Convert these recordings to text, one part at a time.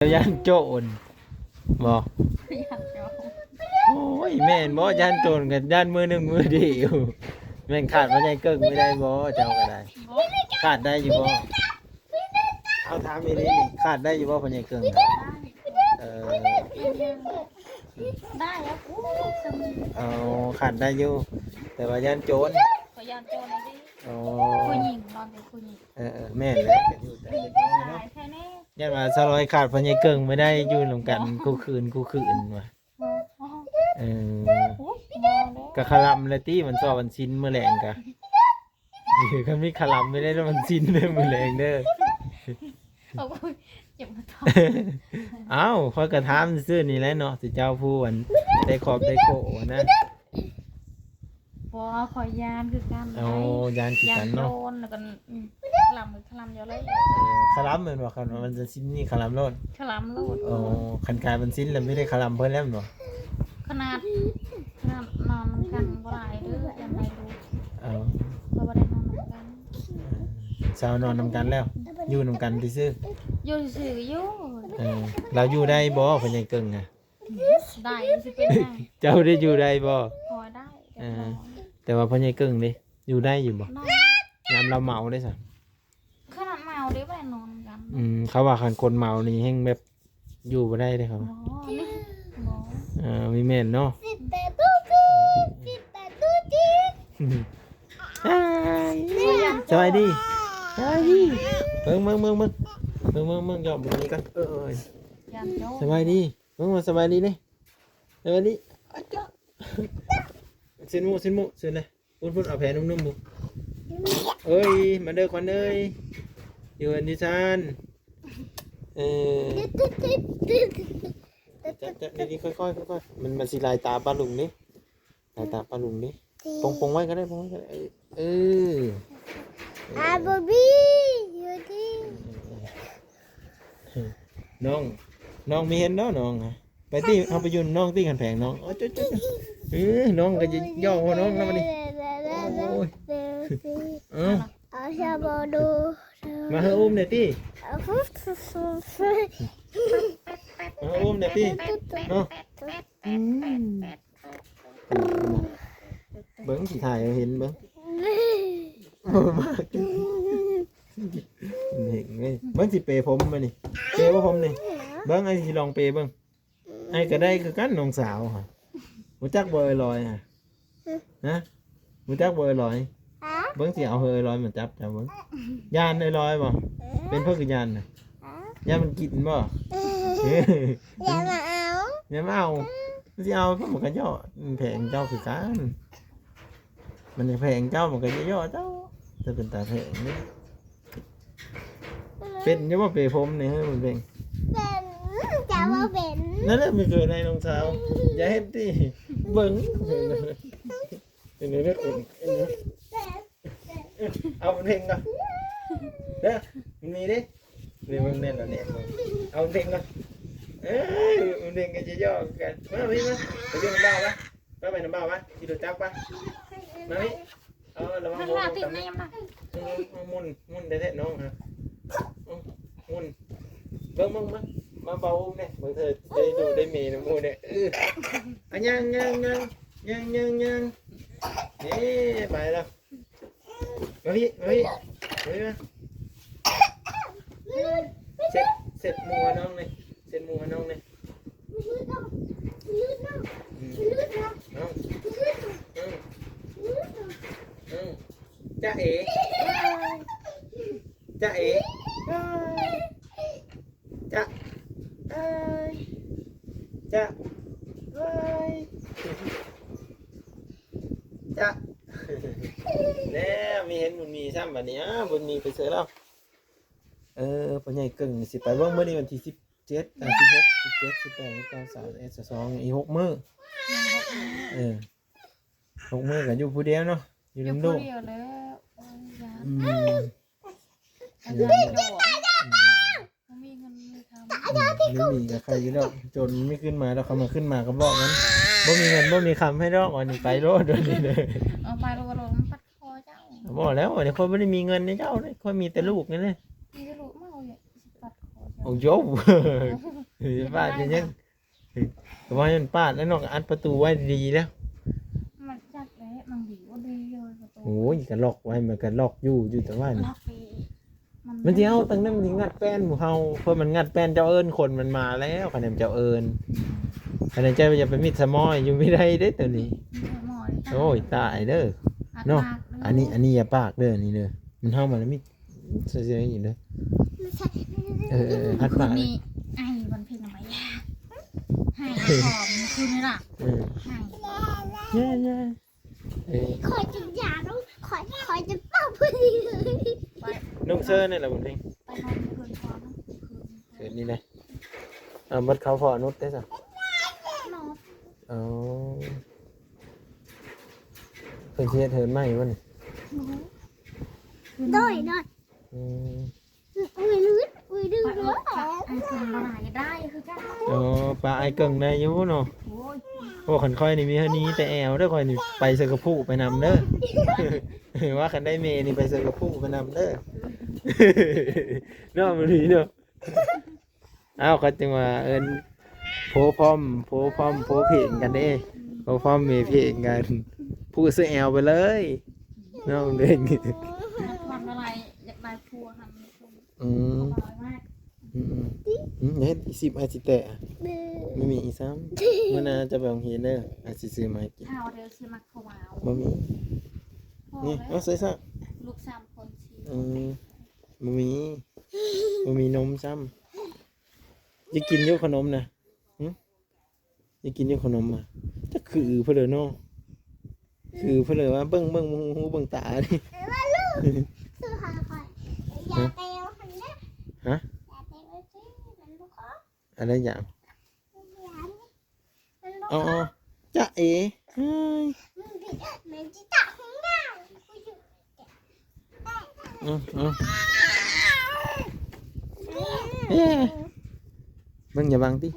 ຢ້ານໂຈນບໍ່? ຢ້ານໂຈນ. ໂອ້ຍ ແມ່ນບໍ່? ຢ້ານໂຈນກໍຢ້ານມື້ໜຶ່ງມື້ດຽວ. ແມ່ນຂາດພໍ່ໃຫຍ່ເກິ່ງບໍ່ໄດ້ບໍ່? ເຈົ້າກໍໄດ້. ບໍ່. ຂາດໄດ້ຢູ່ບໍ່? ເອົາ ຖາມອີ່ຫຼີນີ້ ຂາດໄດ້ຢູ່ບໍ່ພໍ່ໃຫຍ່ເກິ່ງ? ເອີ ໄດ້ແລ້ວ. ໂອ້ ເອົາ ຂາດໄດ້ຢູ່ ແຕ່ວ່າຢ້ານໂຈນ. ຂ້ອຍຢ້ານໂຈນນີ້. ໂອ້ ຜູ້ຍິງເນາະ ເປັນຜູ້ຍິງ. ເອີໆ ແມ່ນແຫຼະ ກໍຢູ່ແຕ່ເດັກນ້ອຍເນາະ. ຢ້ານວ່າສາວລອຍຂາດພໍ່ໃຫຍ່ເກິ່ງບໍ່ໄດ້ ຢູ່ນຳກັນ ບໍ່ ຄູ່ຄືນ ຄູ່ຄືນວ່າ. ບໍ່ ບໍ່ ເອີ ໂອ້ຍ ບໍ່ເດ້. ກໍຄະລຳແຫຼະຕິ ວັນເສົາວັນສິນມື້ແລງກະ ຄັນມີຄະລຳໄປໄດ້ວັນສິນເດີ ມື້ແລງເດີ. ໂອ້ຍ ເຈັບຫົວທ້ອງ. ອ້າວ ຂ້ອຍກໍຖາມຊື່ໆນີ້ແຫຼະເນາະ ຊິເຈົ້າຜູ້ອັນໄດ້ຂອບໄດ້ໂຄນະ. ບໍ່ ຂ້ອຍຢ້ານຄືກັນ. ໂອ້ ຢ້ານຄືກັນເນາະ. ຢ້ານໂຈນ ແລ້ວກໍ ອືມ ຄະລຳ ຄະລຳຢູ່ເລີຍ. ເອີ ຄະລຳແມ່ນບໍ່? ຄັນວ່າມັນຈະຊິມີຄະລຳໂລດ. ຄະລຳໂລດ. ໂອ້ ຄັນກາຍເປັນສິນແລ້ວມີແຕ່ຄະລຳເພິ່ນແລ້ວແມ່ນບໍ່? ຂະໜາດ ຂະໜາດນອນນຳກັນບໍ່ໄດ້ເດີ ຢ້ານໄດ້ລູກ. ເອີ ເພາະວ່າບໍ່ໄດ້ນອນນຳກັນ. ເອີ ເຊົານອນນຳກັນແລ້ວ ຢູ່ນຳກັນຊື່ໆ. ຢູ່ຊື່ໆຢູ່. ເອີ ລາວຢູ່ໄດ້ບໍ່ ພໍ່ໃຫຍ່ເກິ່ງນະ? ໄດ້ ຊິເປັນຫຍັງ? ເຈົ້າໄດ້ຢູ່ໄດ້ບໍ່? ພໍໄດ້. ເອີ ແຕ່ວ່າພໍ່ໃຫຍ່ເກິ່ງເດ້ ຢູ່ໄດ້ຢູ່ບໍ່? ໄດ້. ຍາມລາວເມົາເດ້ຊະ? ຂະໜາດເມົາເດ້ ບໍ່ໄດ້ນອນນຳກັນ. ອືມ ເຂົາວ່າຄັນຄົນເມົານີ້ແຮ່ງແບບຢູ່ບໍ່ໄດ້ເດ້ເຂົາວ່າ. ບໍ່ ບໍ່. ເອີ ມີແມ່ນເນາະ. ສະບາຍດີ ສະບາຍດີ. ເບິ່ງ ເບິ່ງ ເບິ່ງ ເບິ່ງ ເບິ່ງ ເບິ່ງ ເບິ່ງ ຍອມເບິ່ງນີ້ກ່ອນ. ເອີ ເອີ ຢ້ານໂຈນ. ສະບາຍດີ ເບິ່ງ ວ່າສະບາຍດີເດ້. ສະບາຍດີ ອາຈາ ເຊັນໝູ່ ເຊັນໝູ່ ເຊັນເລີຍ. ພຸ້ນໆ ເອົາແຜນຸ່ມໆ ເອີຍ ມາເດີຂວັນເອີຍ ຢູ່ເຮືອນຢູ່ຊານ. ເອີ ຈັບໆ ດີໆ ຄ່ອຍໆ ຄ່ອຍໆ. ມັນ ມັນຊິລາຍຕາປ້າລຸງເດ້ ລາຍຕາປ້າລຸງເດ້. ປົງໆໄວ້ກໍໄດ້ ປົງໄວ້ກໍໄດ້. ເອີ ເອີ ອາ ບໍ່ມີຢູ່ທີ່ ນ້ອງ ນ້ອງມີເຫັນເນາະນ້ອງ. ໄປຕິ ເຮົາໄປຢູ່ນຳນ້ອງຕິ ຄັນແພງນ້ອງ. ໂອ້ຍ ເອີ ນ້ອງກໍຢອກນ້ອງນຳບັດນີ້. ໂອ້ຍ ເອົາ ມາເຮີ້ ອຸ້ມແດ່ຕິ ມາເຮີ້ ອຸ້ມແດ່ຕິເນາະ. ອືມ ເບິ່ງຊິຖ່າຍໃຫ້ເຫັນເບິ່ງ. ເບິ່ງຊິເປຜົມມານີ້ ເປບໍ່ຜົມນີ້. ເບິ່ງ ອ້າຍຊິລອງເປເບິ່ງ. ອ້າຍກໍໄດ້ຄືກັນນ້ອງສາວ. ຮູ້ຈັກບໍ່ເອື້ອຍລອຍ? ຮະ ຮູ້ຈັກບໍ່ເອື້ອຍລອຍ? ເບິ່ງຊິເອົາເອື້ອຍລອຍມາຈັບເຈົ້າເບິ່ງ. ຢ້ານເອື້ອຍລອຍບໍ່? ເປັນເພິ່ນຄືຢ້ານນະ? ຢ້ານມັນກິນບໍ່? ຢ່າມາເອົາ ຢ່າມາເອົາ. ມັນຊິເອົາ ມັນກໍເຍາະ ມັນແພງເຈົ້າຄືກັນ. ມັນຍັງແພງເຈົ້າ ມັນກໍເຍາະເຈົ້າ. ເຈົ້າເປັນຕາແພງເດ້. ເປັນຢູ່ບໍ່ເປຜົມນີ້? ເຮີ້ ມັນເປັນ ເປັນ ຈະບໍ່ເປັນ. ນັ້ນແຫຼະ ມັນເກີດໃນນ້ອງສາວ. ຢ່າເຮັດຕິ ເບິ່ງ. ເອົາເພິ່ນເພງກ່ອນເດີ ມັນມີເດ້. ນີ້ເບິ່ງແນ່ນອນແນ່ນ ເອົາເພິ່ນເພງກ່ອນ. ເອີ ເພິ່ນເພງກໍຈະຢອກກັນ. ມາ ມາ ມາ ໄປຢູ່ນຳບ່າວປະ ໄປໄປນຳບ່າວປະ ຂີ່ລົດຈັກປະ. ມານີ້ ເອົາ ລະວັງຫົວ ມັນລາດຕິດໃນຍາມນັ້ນ. ເອີ ໝຸນ ໝຸນແທ້ໆ ນ້ອງຮະ ໝຸນ. ເບິ່ງ ເບິ່ງ ເບິ່ງ ມາເບົາແດ່ ເບິ່ງເທີໄດ້ລູກໄດ້ເມຍນຳໝູ່ແດ່. ເອີ ອາ ຍ່າງ ຍ່າງ ຍ່າງ ຍ່າງ ຍ່າງ ຍ່າງ. ເອີ ໄປແລ້ວ. ມາພີ້ ມາພີ້ ມາພີ້ ມາ. ເຊັດ ເຊັດໝູ່ໃຫ້ນ້ອງແດ່ ເຊັດໝູ່ໃຫ້ນ້ອງແດ່. ອືມ ເອົາ ອືມ ອືມ ຈ໊ະເອ ຈ໊ະເອ ຈ໊ະ ເອີຍ ຈ໊ະ ເອີຍ ຈ໊ະ. ແລ້ວມີເຫັນບຸນມີຊ້ຳບັດນີ້. ອ້າວ ບຸນມີໄປໃສແລ້ວ? ເອີ ພໍ່ໃຫຍ່ເກິ່ງຊິໄປເບິ່ງ ມື້ນີ້ວັນທີສິບເຈັດ ອ່າ ສິບຫົກ ສິບເຈັດ ສິບແປດ ສິບເກົ້າ ສາມສິບເອັດ ສາມສິບສອງ ອີກຫົກມື້. ເອີ ຫົກມື້ກໍຢູ່ຜູ້ດຽວເນາະ ຢູ່ນຳລູກ. ຢູ່ຜູ້ດຽວແລ້ວ ໂອ້ຍ ຢ້ານ. ອືມ ຢ້ານໂດດ. ອືມ ບໍ່ມີເງິນມີຄຳ. ອືມ ມີກໍໃຄຢູ່ດອກ ໂຈນມີຂຶ້ນມາດອກ. ຄຳວ່າຂຶ້ນມາກໍບອກມັນ ບໍ່ມີເງິນບໍ່ມີຄຳໃຫ້ດອກ. ອັນນີ້ໄປໂລດ ອັນນີ້ເດີ ເອົາໄປໂລດ ມັນປັດຄໍເຈົ້າ. ບໍ່ແລ້ວ ອັນນີ້ຂ້ອຍບໍ່ໄດ້ມີເງິນໃຫ້ເຈົ້າເດ້ ຂ້ອຍມີແຕ່ລູກນີ້ເດ້. ມີແຕ່ລູກມາເອົາ ຊິປັດຄໍເຈົ້າ. ໂອ້ ໂອ້ໂຫ ປາດເປັນຫຍັງ? ກໍວ່າມັນປາດແລ້ວເນາະ ກໍອັດປະຕູໄວ້ດີໆແລ້ວ. ມັນຈັກແຫຼະ ມັນດີບໍ່ດີເລີຍປະຕູ. ໂອ້ຍ ກໍລັອກໄວ້ ມັນກໍລັອກຢູ່ ຢູ່ແຕ່ວ່ານີ້ ລັອກໄປ ມັນ ມັນຊິເອົາຕັ້ງນັ້ນ ມັນຊິງັດແປ້ນໝູ່ເຮົາ ເພາະມັນງັດແປ້ນ ເຈົ້າເອີ້ນຄົນມັນມາແລ້ວ ຄັນແມ່ນເຈົ້າເອີ້ນ. ຄັນແມ່ນເຈົ້າຢ່າໄປມິດສະໝໍ້ຢູ່ ບໍ່ໄດ້ເດ້ໂຕນີ້. ມີສະໝໍ້ ໂອ້ຍ ຕາຍເດີເນາະ. ອັດປາກເດີ ອັນນີ້ ອັນນີ້ຢ່າປາກເດີ ອັນນີ້ເດີ ມັນເຮົາມາແລ້ວມິດ ໃສ່ໆອີກເດີ. ເອີ ເອີ ເອີ ອັດປາກ ຄືນນີ້ໄອວັນເພັງນຳໄປ ໄຫ້ ຫອມຄືນນີ້ລະ ເອີ ໄຫ້ ຢ່າໆ ເອີ ຂ້ອຍກິນຢາແລ້ວ ຂ້ອຍ ຂ້ອຍຈະເປົ່າຜູ້ນີ້ເລີຍ. ໄປ ນຸ່ງເຊີນີ້ລະບຸນເພັງ ໄປນອນຢູ່ເຮືອນພໍ່ນະ ຄືນນີ້ນະ. ເອົາ ບັດເຂົາພໍ່ນຸດເດ້ຊະ ນອນ ເອີ ເພິ່ນຊິເຮັດເຮືອນໃໝ່ບໍ່ນີ້? ໂດຍ ໂດຍ ອືມ ອຸ້ຍ ລື່ນ ອຸ້ຍ ດື້ ໄປ ເອີ ໄປ ໄປ ໄດ້ຄືກັນ. ອໍ ປະອ້າຍເກິ່ງໄດ້ຢູ່ເນາະ. ໂອ້ຍ ໂອ້ ຄັນຂ້ອຍນີ້ມີເທົ່ານີ້ແຕ່ແອວເດີ ຂ້ອຍນີ້ໄປໃສ່ກະພຸໄປນຳເດີ ວ່າຄັນໄດ້ແມ່ນີ້ໄປໃສ່ກະພຸໄປນຳເດີ ເນາະ ມື້ນີ້ເນາະ. ອ້າວ ເຂົາຈຶ່ງວ່າເອີ້ນໂພພ້ອມ ໂພພ້ອມ ໂພເພງກັນເດ້ ໂພພ້ອມເມເພງກັນ ຜູ້ຊື້ແອວໄປເລີຍ ນ້ອງເດ້ງ. ຢາກໄດ້ຜົວຫັ້ນ ອືມ ອືມ ອືມ ອືມ ເຮັດອີ່ສິບ ອາຊິແຕະ ບໍ່ມີອີ່ຊ້ຳ. ມື້ໜ້າຈະໄປໂຮງຮຽນເດີ ອາຊິຊື້ມາໃຫ້ກິນ. ເຮົາເດີຊິມັກເຂົ້າວາວ ບໍ່ມີ. ນີ້ ເອົາໃສ່ຊະ ລູກສາມຄົນ ສີ່ ອືມ ບໍ່ມີ ບໍ່ມີນົມຊ້ຳ. ຢາກກິນຢູ່ຂະໜົມນະ ຫຶ ຢາກກິນຢູ່ຂະໜົມນະ. ຈັກຄືເພິ່ນເລີຍເນາະ ຄືເພິ່ນເລີຍວ່າ ເບິ່ງ ເບິ່ງ ເບິ່ງຫູເບິ່ງຕານີ້. ຊື້ໃຫ້ຂ້ອຍ ຢ່າໄປເອົາຫັ້ນເດີ ຮະ ຢ່າໄປເອົາຊື້ ມັນບໍ່ຂໍ ອັນໃດຫຍັງ? ມັນບໍ່ ອໍ ອໍ ຈະເອ ເອີຍ ມັນຜິດ ມັນຊິຕະຫູນາງ ອືມ ອືມ ເອີ ເບິ່ງຢ່າບັງຕິ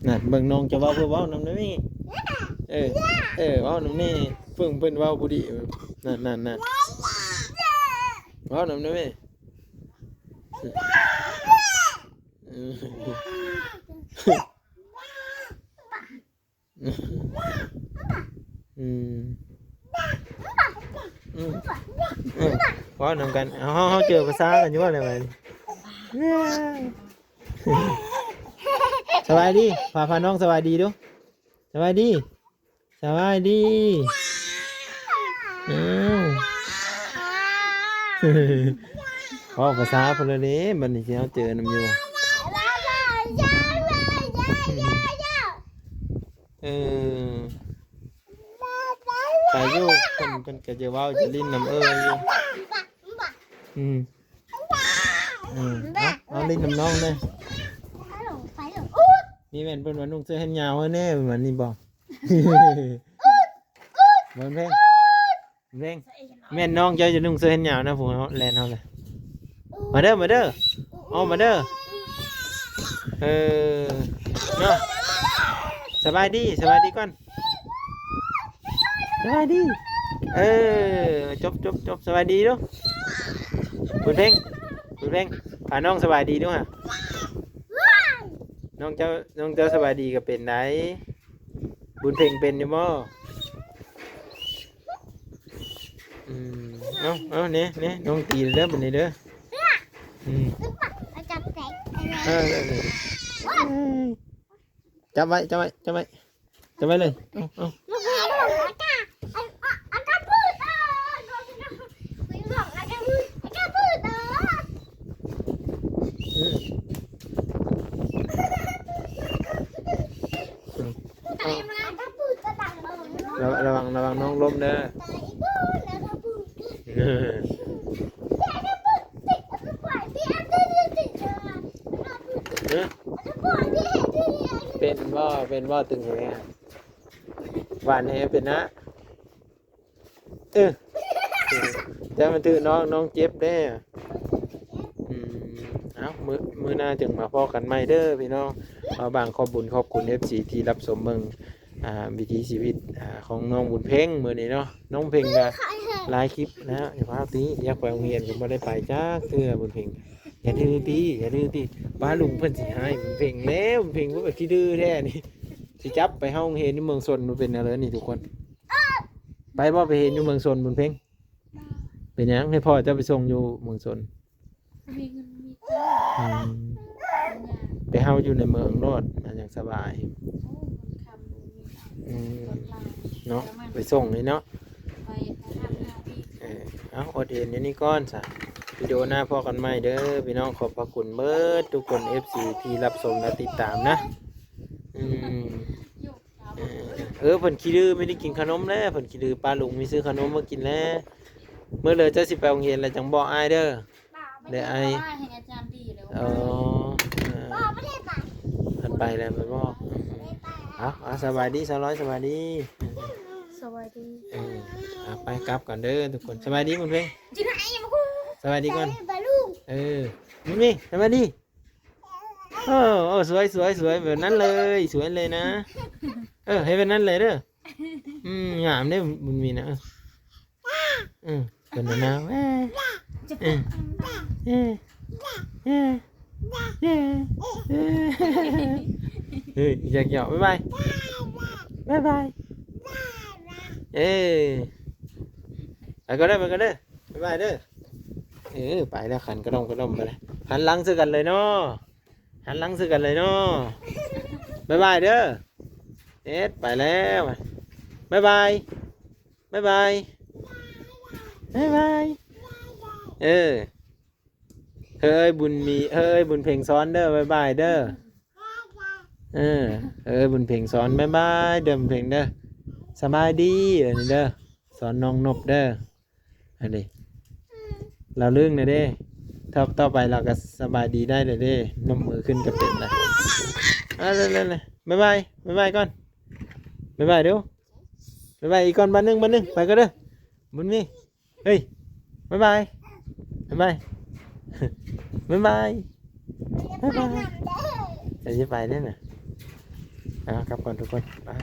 ນັ້ນ ເບິ່ງນ້ອງຈະເວົ້າ ເພິ່ນເວົ້ານຳໄດ້ແມ່ ເອີ ເອີ ເວົ້ານຳແນ່ ເພິ່ນ ເພິ່ນເວົ້າບໍ່ດີ ນັ້ນ ນັ້ນ ນັ້ນ ເວົ້ານຳໄດ້ແມ່ ອືມ ອືມ ອືມ ອືມ ເວົ້ານຳກັນ ເຮົາ ເຮົາ ເຮົາເຈີພາສາກັນຢູ່ບໍ່ແລ້ວບັດນີ້? ສະບາຍດີ ພາ ພານ້ອງສະບາຍດີດູ ສະບາຍດີ ສະບາຍດີ ເອີ ເວົ້າພາສາເພິ່ນແລ້ວເດ້ ບັດນີ້ຊິເຮົາເຈີນຳຢູ່. ເອີ ໄປຢູ່ ເພິ່ນ ເພິ່ນກໍຈະເວົ້າຈະຫຼິ້ນນຳເອີຢູ່ ອືມ ອືມ ເອົາ ເອົາຫຼິ້ນນຳນ້ອງແດ່ ນີ້ແມ່ນເພິ່ນວ່ານຸ່ງເສື້ອແຂນຍາວໃຫ້ແດ່ ປະມານນີ້ບໍ? ເບິ່ງເພງ ເພງ ແມ່ນນ້ອງເຈົ້າຈະນຸ່ງເສື້ອແຂນຍາວນະ ພວກເຮົາແລ່ນເຮົາລະ ມາເດີ ມາເດີ ອອກມາເດີ ເອີ ເນາະ ສະບາຍດີ ສະບາຍດີກ່ອນ ສະບາຍດີ ເອີ ຈົບ ຈົບ ຈົບ ສະບາຍດີດູ ບຸນເພັງ ບຸນເພັງ ພານ້ອງສະບາຍດີດູຫາ ນ້ອງເຈົ້າ ນ້ອງເຈົ້າສະບາຍດີກໍເປັນໄດ ບຸນເພັງເປັນຢູ່ບໍ່? ອືມ ເອົາ ເອົາ ນີ້ ນີ້ ນ້ອງຕີເດີ ບັດນີ້ເດີ ອືມ ເອີ ເອີ ເອີ ຈັບໄວ້ ຈັບໄວ້ ຈັບໄວ້ ຈັບໄວ້ເລີຍ ເອົາ ເອົາ ອືມ ລະ ລະວັງ ລະວັງນ້ອງລົ້ມເດີ ເປັນບໍ່ ເປັນບໍ່ ຕຶງແຮ ຫວານແຮເປັນນະ. ເອີ ແຕ່ມັນຖືກນ້ອງ ນ້ອງເຈັບເດ້ ອືມ ເອົ້າ ມື້ ມື້ໜ້າຈຶ່ງມາພໍ້ກັນໃໝ່ເດີພີ່ນ້ອງ ເອົາ ບາງຂອບບຸນຂອບຄຸນເອັຟຊີທີ່ຮັບຊົມເບິ່ງ ອ່າ ວິຖີຊີວິດ ອ່າ ຂອງນ້ອງບຸນເພັງມື້ນີ້ເນາະ ນ້ອງເພັງກະຫຼາຍຄລິບແລ້ວ ຢ່າພາຕິ ຢາກໄປໂຮງຮຽນກໍບໍ່ໄດ້ໄປຈັກເທື່ອ ບຸນເພັງ ຢ່າດື້ຕິ ຢ່າດື້ຕິ ປ້າລຸງເພິ່ນຊິຮ້າຍບຸນເພັງແລ້ວ ບຸນເພັງເພິ່ນກໍຂີ້ດື້ແທ້ນີ້ ຊິຈັບໄປເຮົາໂຮງຮຽນຢູ່ເມືອງຊົນ ມັນເປັນແນວໃດນີ້ທຸກຄົນ ໄປບໍ່ ໄປຮຽນຢູ່ເມືອງຊົນບຸນເພັງ? ເປັນຫຍັງ ໃຫ້ພໍ່ເຈົ້າໄປສົ່ງຢູ່ເມືອງຊົນ? ມີເງິນມີ ອືມ ໄປເຮົາຢູ່ໃນເມືອງໂລດ ມັນຍັງສະບາຍ ໂອ້ ມັນຄ່ຳ ອືມ ເນາະ ໄປສົ່ງນີ້ເນາະ ໄປ ໄປທາງເຮົາອີກ ເອີ ເອົາ ອົດເຫັນຢູ່ນີ້ກ່ອນຊະ ວິດີໂອໜ້າພໍ້ກັນໃໝ່ເດີພີ່ນ້ອງ ຂອບພະຄຸນເບິດທຸກຄົນ ເອັຟຊີ ທີ່ຮັບຊົມ ແລະ ຕິດຕາມນະ ອືມ ເອີ ເອີ ເພິ່ນຂີ້ດື້ ມີໄດ້ກິນຂະໜົມແລ້ວ ເພິ່ນຂີ້ດື້ ປ້າລຸງມີຊື້ຂະໜົມມາກິນແລ້ວ ມື້ເລີເຈົ້າຊິໄປໂຮງຮຽນແລ້ວ ຈັ່ງບອກອ້າຍເດີ ເດີອ້າຍ ເອີ ເພິ່ນໄປແລ້ວ ໄປບອກ ເອົາ ເອົາ ສະບາຍດີ ສາວລອຍ ສະບາຍດີ ສະບາຍດີ ເອີ ເອົາ ໄປກັບກ່ອນເດີທຸກຄົນ ສະບາຍດີບຸນເພັງ ສະບາຍດີກ່ອນ ເອີ ບຸນມີ ສະບາຍດີ ເອີ ເອີ ສວຍ ສວຍ ສວຍ ແບບນັ້ນເລີຍ ສວຍເລີຍນະ ເອີ ໃຫ້ແບບນັ້ນເລີຍເດີ ອືມ ງາມເດ້ບຸນມີນະ ເອີ ອືມ ເພິ່ນນະ ເອີ ເອີ ເອີ ເອີ ເອີ ເອີ ຢາກຫຍອກ ບາຍບາຍ ບາຍບາຍ ເອີ ໄປກ່ອນເດີ ໄປກ່ອນເດີ ບາຍບາຍເດີ ເອີ ໄປແລ້ວ ຂັນກະດົມກະດົມໄປແລ້ວ ຫັນຫຼັງໃສ່ກັນເລີຍເນາະ ຫັນຫຼັງໃສ່ກັນເລີຍເນາະ ບາຍບາຍເດີ ເອັດ ໄປແລ້ວ ບາຍບາຍ ບາຍບາຍ ບາຍບາຍ ເອີ ເຮີ້ຍ ບຸນມີ ເຮີ້ຍ ບຸນເພັງ ສອນເດີ ບາຍບາຍເດີ ເອີ ເອີ ບຸນເພັງ ສອນ ບາຍບາຍເດີ ບຸນເພັງເດີ ສະບາຍດີ ອັນນີ້ເດີ ສອນນ້ອງນົບເດີ ອັນນີ້ ລາວລຶ້ງແດ່ເດ້ ຕໍ່ ຕໍ່ໄປລາວກໍສະບາຍດີໄດ້ແລ້ວເດ້ ນົບມືຂຶ້ນກໍເປັນລະ ເອົາ ເອົາ ເອົາ ບາຍບາຍ ບາຍບາຍກ່ອນ ບາຍບາຍດູ ບາຍບາຍອີກກ່ອນ ບາດໜຶ່ງ ບາດໜຶ່ງ ໄປກ່ອນເດີ ບຸນມີ ເຮີ້ຍ ບາຍບາຍ ບາຍບາຍ ບາຍບາຍ ບາຍບາຍ ເຈົ້າຊິໄປເດ້ນະ ເອົາ ກັບກ່ອນທຸກຄົນ ບາຍ